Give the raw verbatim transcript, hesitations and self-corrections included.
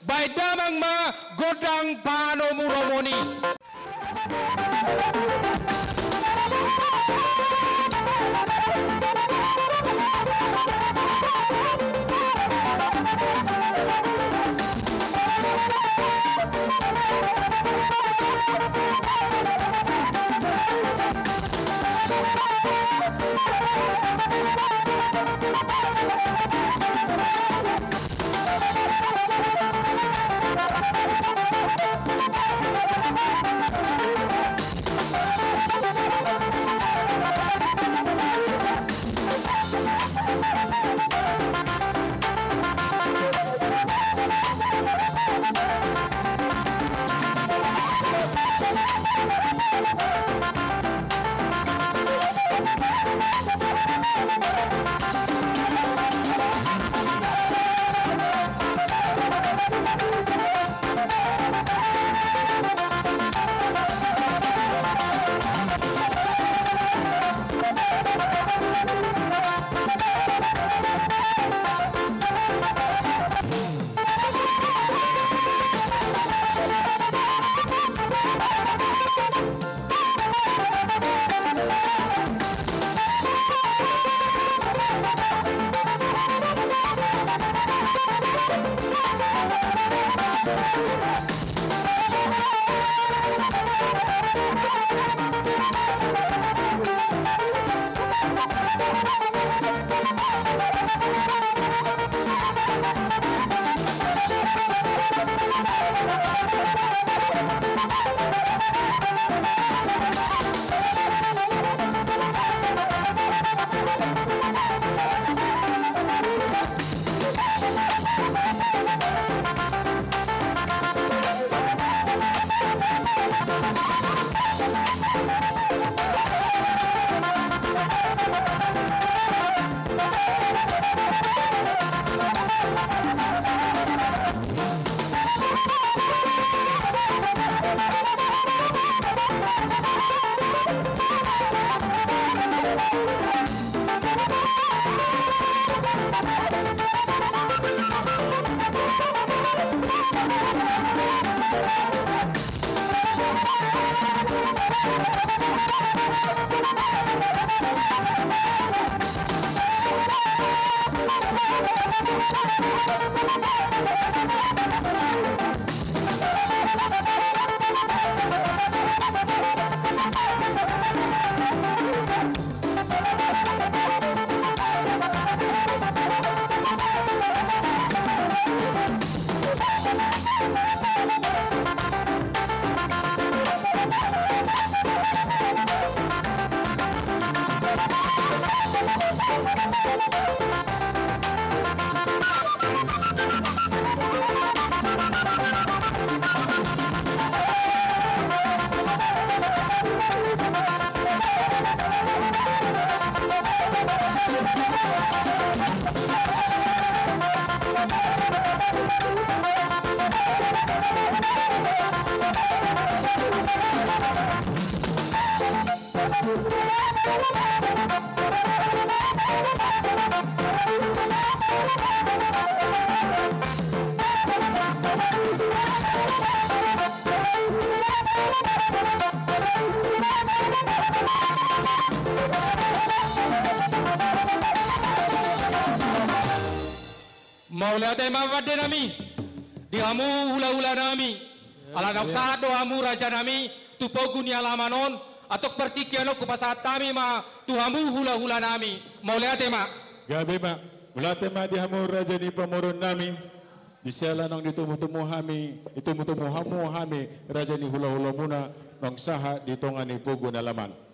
Baen damang ma gondang panomuromon i. Mauliate ma pande nami di hamu hulahula nami. Ala naung sahat do hamu raja nami tu pogu ni alaman on, antong partingkian on hupasahat hami ma tu hamu hulahula nami. Mauliate ma. Gabe ma. Mauliate ma di hamu raja ni pamoruon nami. Di siala naung ditomutomu hami, ditomutomu hamu hami raja ni hulahulamuna naung sahat di tonga ni pogu ni alaman.